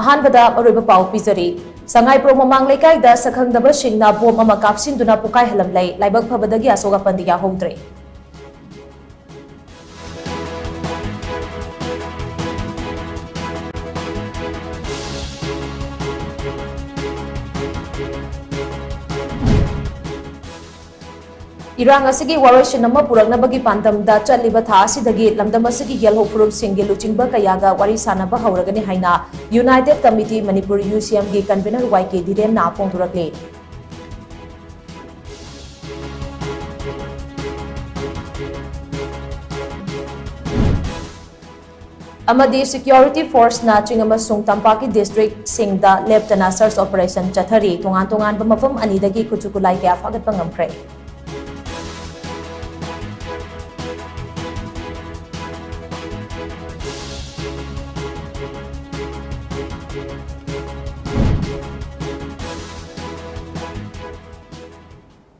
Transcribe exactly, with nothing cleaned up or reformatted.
ꯑꯍꯥꯟꯕꯗ ꯑꯔꯣꯏꯕ ꯄꯥꯎ ꯄꯤꯖꯔꯤ꯫ ꯁꯉꯥꯏꯄ꯭ꯔꯧ ꯃꯃꯥꯡ ꯂꯩꯀꯥꯏꯗ ꯁꯛꯈꯪꯗꯕꯁꯤꯡꯅ ꯕꯣꯝ ꯑꯃ ꯀꯥꯞꯁꯤꯟꯗꯨꯅ ꯄꯣꯈꯥꯏꯍꯜꯂꯝꯂꯦ꯫ ꯂꯥꯏꯕꯛ ꯐꯕꯗꯒꯤ ꯑꯁꯣꯛ ꯑꯄꯟꯗꯤ ꯌꯥꯎꯍꯧꯗ꯭ꯔꯦ꯫ ꯏꯔꯥꯡ ꯑꯁꯤꯒꯤ ꯋꯥꯔꯣꯏꯁꯤꯟ ꯑꯃ ꯄꯨꯔꯛꯅꯕꯒꯤ ꯄꯥꯟꯗꯝꯗ ꯆꯠꯂꯤꯕ ꯊꯥ ꯑꯁꯤꯗꯒꯤ ꯂꯝꯗꯝ ꯑꯁꯤꯒꯤ ꯌꯦꯜꯍꯧ ꯐꯨꯔꯨꯞꯁꯤꯡꯒꯤ ꯂꯨꯆꯤꯡꯕ ꯀꯌꯥꯒ ꯋꯥꯔꯤ ꯁꯥꯅꯕ ꯍꯧꯔꯒꯅꯤ ꯍꯥꯏꯅ United Committee Manipur, UCM, ꯒꯤ convener ꯋꯥꯏ ꯀꯦ ꯙꯤꯔꯦꯟꯅ ꯐꯣꯡꯗꯣꯔꯛꯂꯤ꯫ ꯑꯃꯗꯤ security forceꯅ ꯆꯤꯡ ꯑꯃꯁꯨꯡ ꯇꯝꯄꯥꯛꯀꯤ districtꯁꯤꯡꯗ ꯂꯦꯞꯇꯅ search operation ꯆꯠꯊꯔꯤ꯫ ꯇꯣꯉꯥꯟ ꯇꯣꯉꯥꯟꯕ ꯃꯐꯝ ꯑꯅꯤꯗꯒꯤ ꯈꯨꯠꯁꯨ ꯈꯨꯠꯂꯥꯏ ꯀꯌꯥ ꯐꯥꯒꯠꯄ ꯉꯝꯈ꯭ꯔꯦ꯫